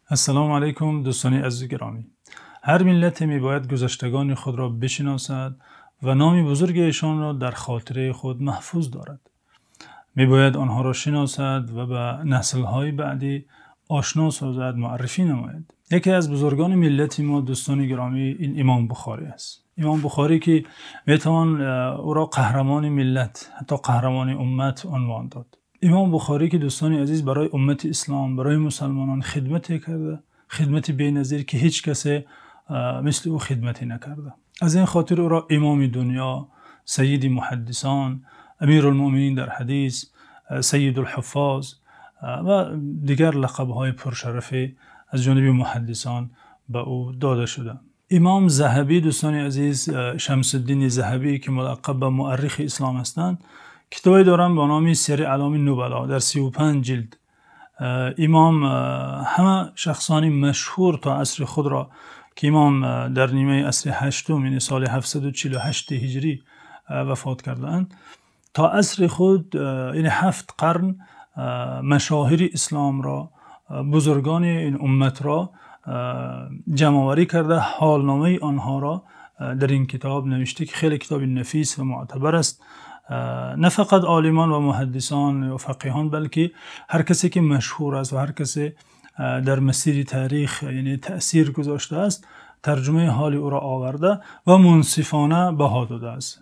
Ассалому алайкум, дӯстони азизи гиромӣ. Ҳар миллате мебояд гузаштагони худро бишносад ва номи бузурги эшонро дар хотираи худ маҳфуз дорад. Мебояд онҳоро шиносад ва ба наслҳои баъдӣ ошно созад, муаррифӣ намояд. Яке аз бузургони миллати мо, дӯстони гиромӣ, ин Имом Бухорӣ аст. Имом Бухорӣ, ки метавон ӯро қаҳрамони миллат, ҳатто қаҳрамони уммат унвон дод. Имом Бухорӣ, ки, дӯстони азиз, барои уммати ислом, барои мусулмонон хидмате кардааст, хидмати беназир, ки ҳеҷ касе мисли ӯ хидмате накардааст. Аз ин хотир ӯро имоми дунё, саййиди муҳаддисон, амирулмӯъминин дар ҳадис, саййидул-ҳуффоз ва дигар лақабҳои пуршараф аз ҷониби муҳаддисон ба ӯ дода шудааст. Имом Заҳабӣ, дӯстони азиз, Шамсуддин Заҳабӣ, ки мулаққаб ба муаррихи ислом ҳастанд, китобе доранд бо номи Сияр аълом ун-нубало дар 35 ҷилд. Имом ҳама шахсони машҳур то асри худро, ки имом дар нимаи асри ҳаштум, яъне соли 748 ҳиҷрӣ вафот кардаанд, то асри худ, яъне ҳафт қарн, машоҳири исломро, бузургони ин умматро ҷамъоварӣ карда, ҳолномаи онҳоро дар ин китоб навишта, ки хеле китоби нафис ва мӯътабар аст. На фақат олимон ва муҳаддисон ва фақеҳон, балки ҳар касе ки машҳур аст ва ҳар касе дар масири таърих, яъне таъсир гузоштааст, тарҷумаи ҳоли ӯро овардааст ва мунсифона баҳо додааст.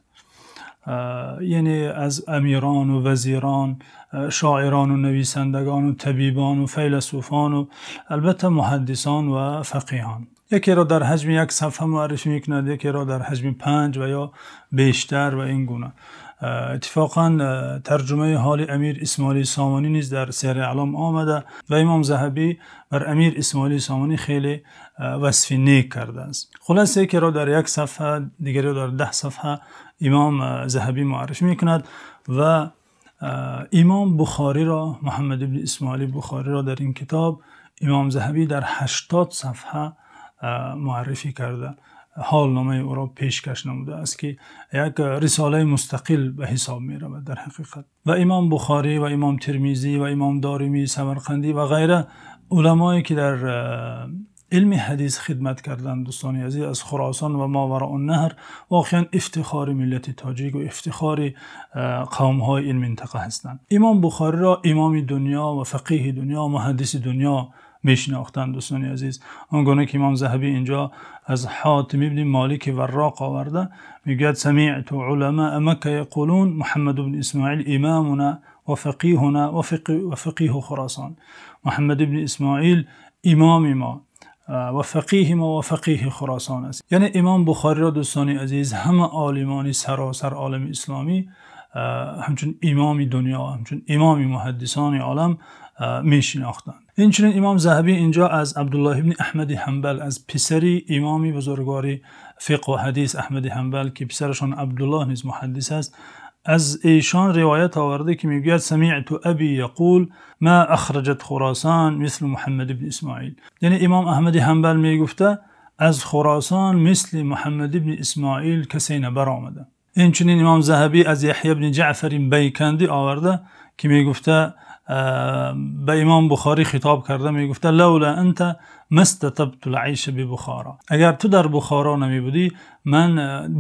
Яъне аз амирон ва вазирон, шоирон ва нависандагон ва табибон ва файласуфон ва албатта муҳаддисон ва фақеҳон. Якеро дар ҳаҷми як саҳифа муаррифӣ мекунад, якеро дар ҳаҷми панҷ ва ё бештар ва ин гуна. Иттифоқан тарҷумаи ҳоли Амир Исмоили Сомонӣ низ дар Сияр аълом омада ва Имом Заҳабӣ бар Амир Исмоили Сомонӣ хеле васфи нек кардааст. Хулоса, якеро дар як саҳифа, дигареро дар 10 саҳифа Имом Заҳабӣ муаррифӣ мекунад ва Имом Бухориро, Муҳаммад ибн Исмоили Бухориро, дар ин китоб Имом Заҳабӣ дар 80 саҳифа муаррифӣ карда, ҳолномаи ӯро пешкаш намудааст, ки як рисолаи мустақил ба ҳисоб меравад дар ҳақиқат. Ва Имом Бухорӣ ва Имом Термизӣ ва Имом Доримӣ Самарқандӣ ва ғайра, уламое ки дар илми ҳадис хидмат карданд, дӯстони азиз, аз Хуросон ва Мовароуннаҳр, воқеан ифтихори миллати тоҷик ва ифтихори қавмҳои ин минтақа ҳастанд. Имом Бухориро имоми дунё ва фақеҳи дунё, муҳаддиси дунё мешинохтанд, дӯстони азиз. Он гуна ки Имом Заҳабӣ инҷо аз Ҳотим ибн Молик Варроқ овардааст, мегӯяд: سمعت علماء مكة يقولون محمد بن إسماعيل إمامنا وفقيهنا وفقيه خراسان. Муҳаммад ибн Исмоил имоми мо ва фақеҳи мо ва фақеҳи Хуросон аст. Яъне Имом Бухориро, дӯстони азиз, ҳама олимони саросари олами исломӣ ҳамчун имоми дунё, ҳамчун имоми муҳаддисони олам мешинохтанд. Инчунин Имом Заҳабӣ инҷо аз Абдуллоҳ ибн Аҳмад Ҳанбал, аз писари имоми бузургвори фиқҳ ва ҳадис Аҳмад Ҳанбал, ки писарашон Абдуллоҳ низ муҳаддис аст, аз эшон ривоят овардааст, ки мегӯяд: سمعت أبي يقول ما أخرجت خراسان مثل محمد بن إسماعيل. Яъне Имом Аҳмад Ҳанбал мегуфта, аз Хуросон мисли Муҳаммад ибн Исмоил касе набаромада. Инчунин Имом Заҳабӣ аз Яҳё ибн Ҷаъфар Байкандӣ овардааст, ки мегуфта, ба Имом Бухорӣ хитоб карда мегуфта: لولا أنت ما استطبت العيش ببخارى. Агар ту дар Бухоро намебудӣ, ман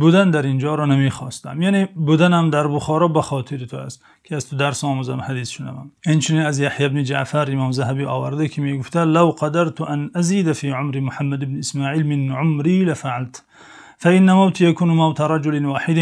будан дар инҷоро намехостам. Яъне буданам дар Бухоро ба хотири ту аст, ки аз ту дарс омӯзам, ҳадис шунавам. Инчунин аз Яҳё ибн Ҷаъфар Имом Заҳабӣ овардааст, ки мегуфта: لو قدرت أن أزيد في عمر محمد بن إسماعيل من عمري لفعلت فإن موتي يكون موت رجل واحد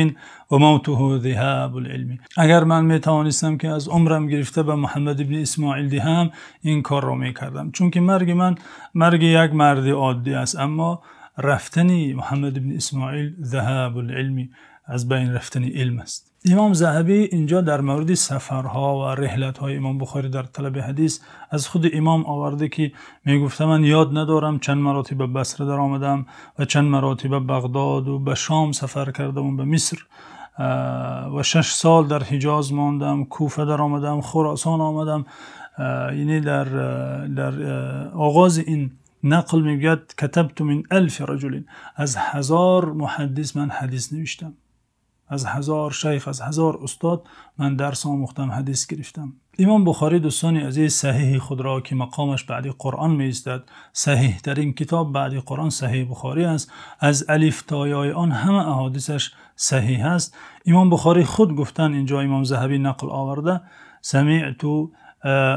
وموته ذهاب العلم. Агар ман метавонистам, ки аз умрам гирифта ба Муҳаммад ибн Исмоил диҳам, ин корро мекардам, чунки марги ман марги як марди оддӣ аст, аммо рафтани Муҳаммад ибн Исмоил ذهاب العلم, аз байн рафтани илм аст. Имом Заҳабӣ инҷо дар мавриди сафарҳо ва раҳлатҳои Имом Бухорӣ дар талаби ҳадис аз худи имом овардааст, ки мегуфта, ман ёд надорам чанд маротиба ба Басра даромадам ва чанд маротиба Бағдод ва ба Шом сафар кардам ва ба Миср ва 6 сол дар Ҳиҷоз мондам, Куфа даромадам, Хуросон омадам. Яъне дар оғози ин нақл мегӯяд: كتبت من ألف رجل. Аз 1000 муҳаддис ман ҳадис навиштам. Аз 1000 шайх, аз 1000 устод ман дарс омӯхтам, ҳадис гирифтам. Имом Бухорӣ, дӯстони азиз, саҳеҳи худро, ки мақомаш баъд аз Қуръон меистад, саҳеҳтарин китоб баъд аз Қуръон Саҳеҳи Бухорӣ аст. Аз алиф то ёи он ҳама аҳодисаш саҳеҳ аст. Имом Бухорӣ худ гуфтанд, инҷо Имом Заҳабӣ нақл овардааст, سمعت,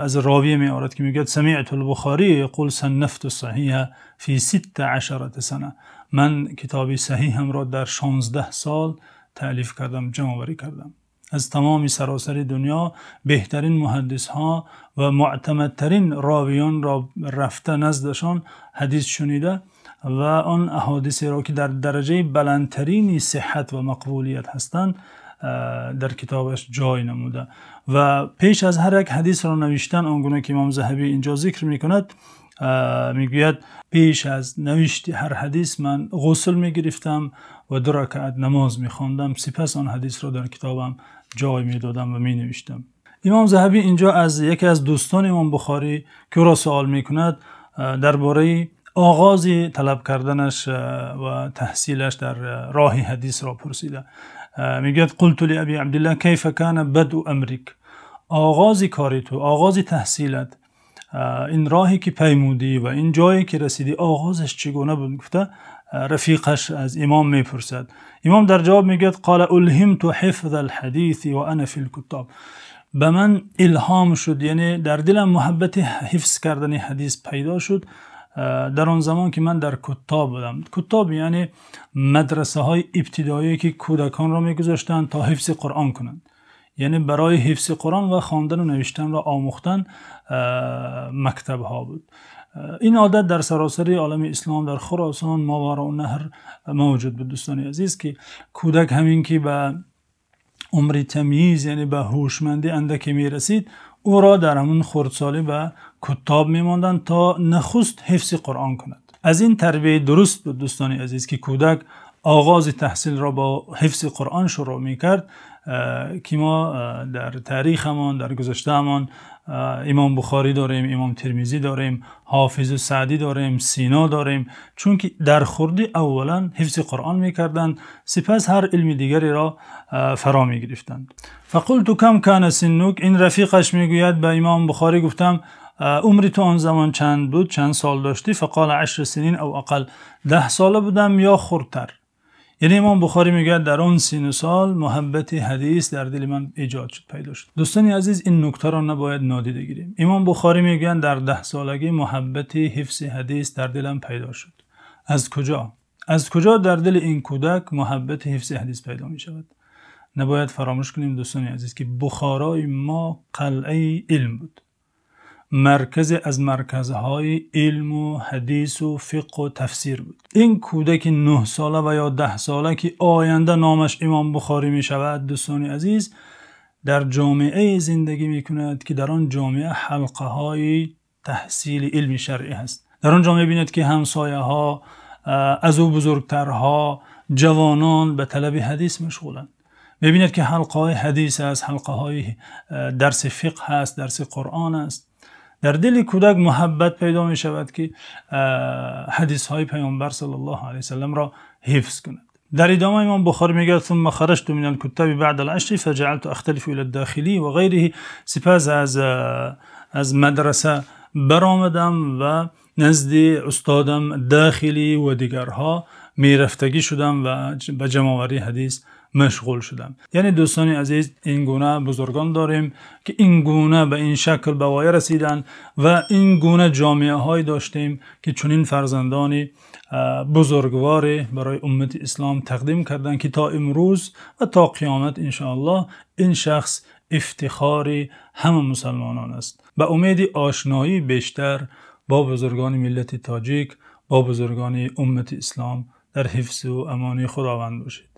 аз ровӣ меоварад, ки мегӯяд: سمعت البخاري يقول صنفت الصحيح في 16 سنة. Ман китоби саҳеҳамро дар 16 сол таълиф кардам, ҷамъоварӣ кардам. Аз тамоми саросари дунё беҳтарин муҳаддисҳо ва муътамадтарин ровиёнро рафта наздашон ҳадис шунида ва он аҳодисеро, ки дар дараҷаи баландтарини сиҳҳат ва мақбулият ҳастанд, дар китобаш ҷой намуда ва пеш аз ҳар як ҳадисро навиштан, он гуна ки Имом Заҳабӣ инҷо зикр мекунад, мегӯяд: пеш аз навишти ҳар ҳадис ман ғусл мегирифтам ва ду ракъат намоз мехондам, сипас он ҳадисро дар китобам ҷой медодам ва менавиштам. Имом Заҳабӣ инҷо аз яке аз дӯстони Имом Бухорӣ, ки ӯро савол мекунад дар бораи оғози талаб карданаш ва таҳсилаш дар роҳи ҳадисро пурсида, мегӯяд: قلت لأبي عبد الله كيف كان بدء أمرك. Оғози кори ту, оғози таҳсилат, ин роҳе ки паймудӣ ва ин ҷое ки расидӣ, оғозаш чӣ гуна буд, гуфта рафиқаш аз имом мепурсад. Имом дар ҷавоб мегӯяд: قال ألهمت حفظ الحديث وأنا في الكتاب. Ба ман илҳом шуд, яъне дар дилам муҳаббати ҳифз кардани ҳадис пайдо шуд дар он замон ки ман дар куттоб будам. Куттоб яъне мадрасаҳои ибтидоӣ, ки кӯдаконро мегузоштанд то ҳифзи Қуръон кунанд, яъне барои ҳифзи Қуръон ва хондан ва навиштанро омӯхтан мактабҳо буд. Ин одат дар саросари олами ислом, дар Хуросон, Мовароуннаҳр мавҷуд буд, дӯстони азиз, ки кӯдак ҳамин ки ба умри тамйиз, яъне ба ҳушмандӣ андаке мерасид, ӯро дар ҳамон хурдсолӣ ба куттоб мемонданд то нахуст ҳифзи Қуръон кунад. Аз ин тарбияи дуруст буд, дӯстони азиз, ки кӯдак оғози таҳсилро бо ҳифзи Қуръон шурӯъ мекард, ки мо дар таърихамон, дар гузаштаамон Имом Бухорӣ дорем, Имом Термизӣ дорем, Ҳофиз Саъдӣ дорем, Сино дорем, чунки дар хурдӣ аввалан ҳифзи Қуръон мекарданд, сипас ҳар илми дигареро фаро мегирифтанд. فقلت كم كان سنك. Ин рафиқаш мегӯяд: ба Имом Бухорӣ гуфтам: умри ту он замон чанд буд, чанд сол доштӣ? فقال 10 سنين أو أقل. 10 сола будам ё хурдтар. Яъне Имом Бухорӣ мегӯяд: дар он сину сол муҳаббати ҳадис дар дили ман эҷод шуд, пайдо шуд. Дӯстони азиз, ин нуктаро набояд нодида гирем. Имом Бухорӣ мегӯянд: дар 10 солагӣ муҳаббати ҳифзи ҳадис дар дилам пайдо шуд. Аз куҷо, аз куҷо дар дили ин кӯдак муҳаббати ҳифзи ҳадис пайдо мешавад? Набояд фаромӯш кунем, дӯстони азиз, ки Бухорои мо қалъаи илм буд, марказе аз марказҳои илму ҳадису фиқҳу тафсир буд. Ин кӯдаки 9-сола ва ё 10-сола, ки оянда номаш Имом Бухорӣ мешавад, дӯстони азиз, дар ҷомеае зиндагӣ мекунад, ки дар он ҷомеа ҳалқаҳои таҳсили илми шаръӣ ҳаст. Дар он ҷо мебинад, ки ҳамсояҳо, аз ӯ бузургтарҳо, ҷавонон ба талаби ҳадис машғуланд. Мебинад, ки ҳалқаҳои ҳадис аст, ҳалқаҳои дарси фиқҳ ҳаст, дарси Қуръон аст. Дар дили кӯдак муҳаббат пайдо мешавад, ки ҳадисҳои Паёмбар صلى الله عليه وسلم ро ҳифз кунад. Дар идома Имом Бухорӣ мегӯяд: ثم خرجت من الكتاب بعد العشر فجعلت أختلف إلى الداخلي وغيره. Сипас аз мадраса баромадам ва назди устодам Дохилӣ ва дигарҳо мерафтагӣ шудам ва ба ҷамъоварии ҳадис машғул шудам. Яъне, дӯстони азиз, ин гуна бузургон дорем, ки ин гуна ба ин шакл ба воя расиданд ва ин гуна ҷомеаҳое доштем, ки чунин фарзандони бузургворе барои уммати ислом тақдим карданд, ки то имрӯз ва то қиёмат, иншоаллоҳ, ин шахс ифтихори ҳама мусалмонон аст. Ба умеди ошноии бештар бо бузургони миллати тоҷик, бо бузургони уммати ислом, дар ҳифзу амони Худованд бошед.